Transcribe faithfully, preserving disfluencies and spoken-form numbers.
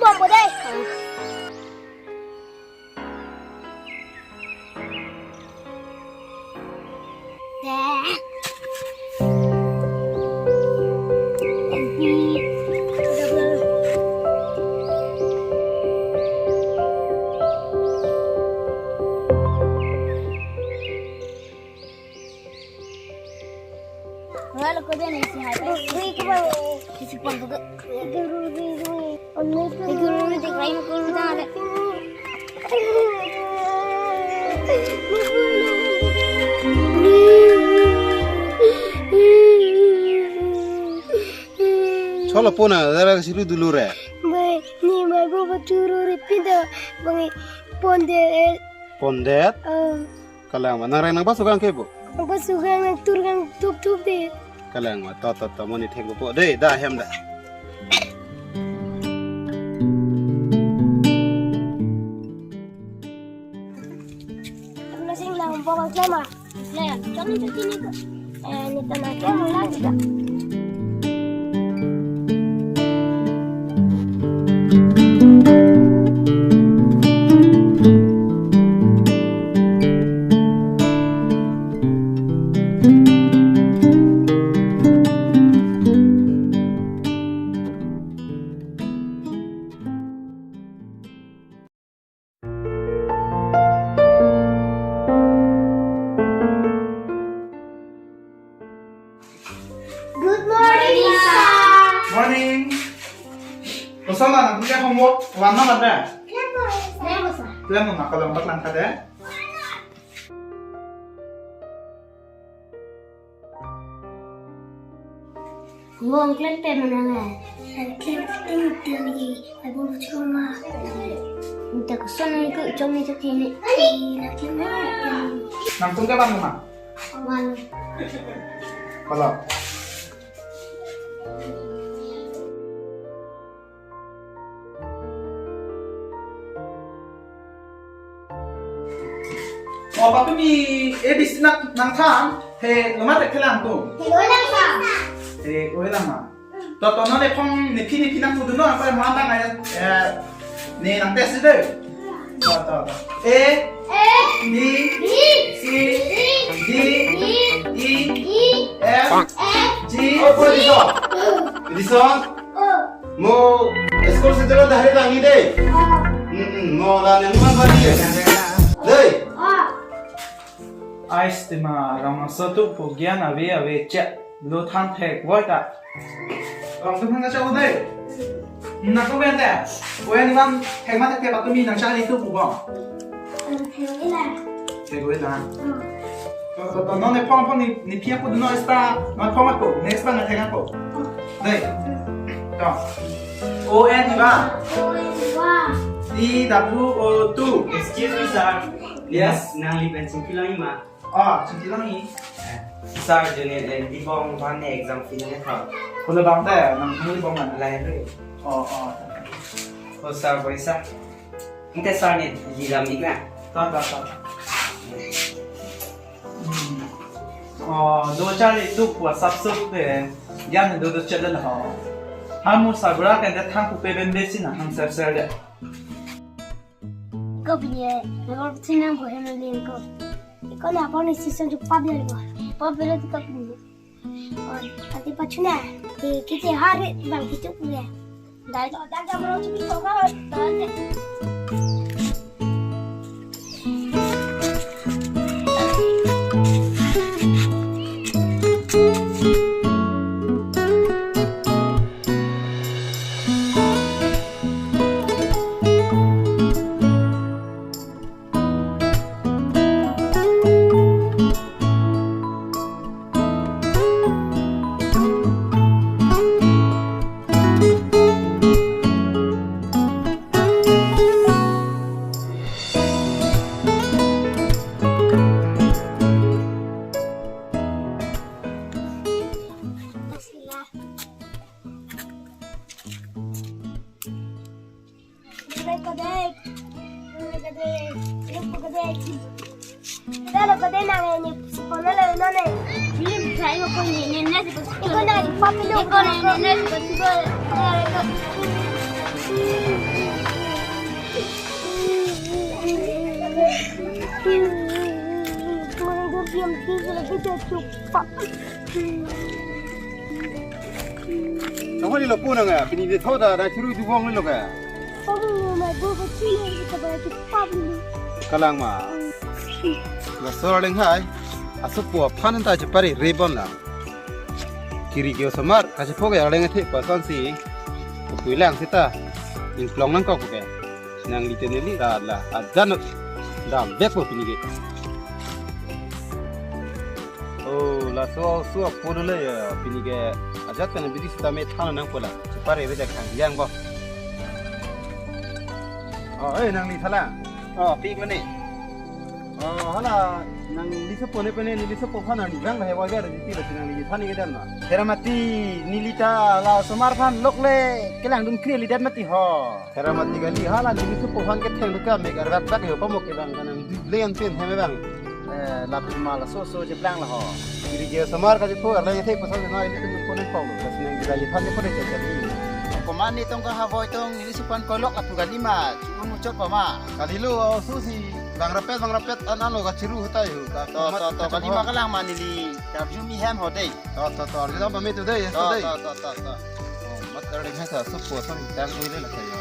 Bombo dei. Wala ko dei si hai. Rui ke bang. Isi pon ko. Rui, rui, rui. Rui, rui, rui, rui. Cholo pona dara siru dulu re. Bai, ne maibo pachuru re pinda bang pondet. Pondet? Ah. Kalang ma, nang reng nang pasu gang ke bo? Nang pasu gang, nang tur gang tup tup dei. Kalang ma, to to to, mo ne thek po dei, da hem da. Nang sing lang po bang klem ma. Klem, jangan cuci ni ko. Eh, ne ta nang klem lang juga. Good morning, sir. Morning. Koson lang, nang punya homework, wan na wan na? Klem po, sir. Klem po, sir. Klem po, maka lang bat lang kade. Wong klem pe manang eh. Klem pe manang eh. Abo choma. Utak koson ko chom ni chok ni. Nang tung ke bang ma? Bang. Kalau. O, patumi A B C nang nangthan, he, lo mate theklong atum. He, lo lang sa. He, lo lang ma. To, to, non ephong nephi nephi nangpudunnon, apa yang mana naya, eh, ne nang test deh. To, to, to. A, A, B, B, C, C, D, D, E, E, F, F, G, G, oh, Edison. Edison. Oh. Mo school si jalan dahri lang ni dei. Ah. Hmm, hmm, mo la nang man bali ya. Dei. Ah. Ais tema rong aso tu pu gyan ave ave che lo than thek voi ta. Rong tu phang ka chau dei. Na ko ben dei. Wen wan thek ma thek ke patumi nang chali tu pu bom. Thek ila. Thek ila. Hmm. To, to, to, non ephong ephong ne, nephi apudunnon esta, non ephong ako, next bang nang thek ako. Dei. To. O N iba. O N iba. T W O two. Excuse me, sir. Yes. Nangli pen chingki lang ma? Ah, chingki lang ni. Eh, sir, juni, eh, di bong bang ne exam fee nang thang. Kono bang te, nang mui bong na? Lai re. Oh, oh. Oh, sir, boy, sir. Inte sir ne lilam ik na. Ta, ta, ta. Hmm. Oh, do chari tu pu asap sup pe. Yan do do chela na ho. Hamu sabra kan de thang pu pe ben be si na hang ser ser de. Ko pini, na ko sinang ko hem lin ko. Ko na pon ni season tu pabel ko. Pabel tu ko pini. Oh, ati pachuna. Ki, kiti hari bang kitu punya. Dai to, dak jam ro tu ko ka. Dei ko dei. Dei ko dei. Dei ko dei. Dei ko dei nang ne si pon lo non ne. Film try ko ne ne ne si ko. Ko na di pop lo. Ko ne ne ne si ko si ko. Dei ko. Kaho ni lo pu nang a, pini de thoda da churu du bong lo ka. Pablo mai bo ko chini ko ba ki Pablo. Kalang ma. Laso arleng hai. Asopo aphan ta chepare rebon la. Kiri ke osomar, kachepho ke arleng athe pasan si. Pulang seta. Ingklong nangkok ke. Nangli te neli ta la ajan dam bek po pini ke. Oh, laso su apo le ya pini ke ajat kan bidi sita me than nang pola. Chepare be jak kang yang bo. Oh, eh, nangli thala. Oh, pik mane. Oh, hala, nangli sopo ne pene, neli sopo aphan nangli bang he wa ga di ti la nangli than ke dan ma. Theramati, neli ta la osomar aphan lok le kelang dun kri lidet mati ho. Theramati kali hala neli sopo aphan ke theng duka me gar bak bak yo pamok ke bang kanang di len pen hem bang. Eh, lapu ma laso so cheplang la ho. Kiri ke osomar kachepho arleng athe pasan na ili tu pon pau lo. Kasi nang kita ye than pon ke jadi. Pemani tong ka ha voi tong neli sopo aphan kolok lapu kali ma. Chu mu chot pa ma. Kali lo su si bang rapet bang rapet an an lo kachiru hutai hu. To to to kali ma kalang ma neli karju mi hem ho dei. To to to arju dam pame tu dei. To to to to to. Oh, mat arleng hai sa sopo aphan tang tu le la kayo.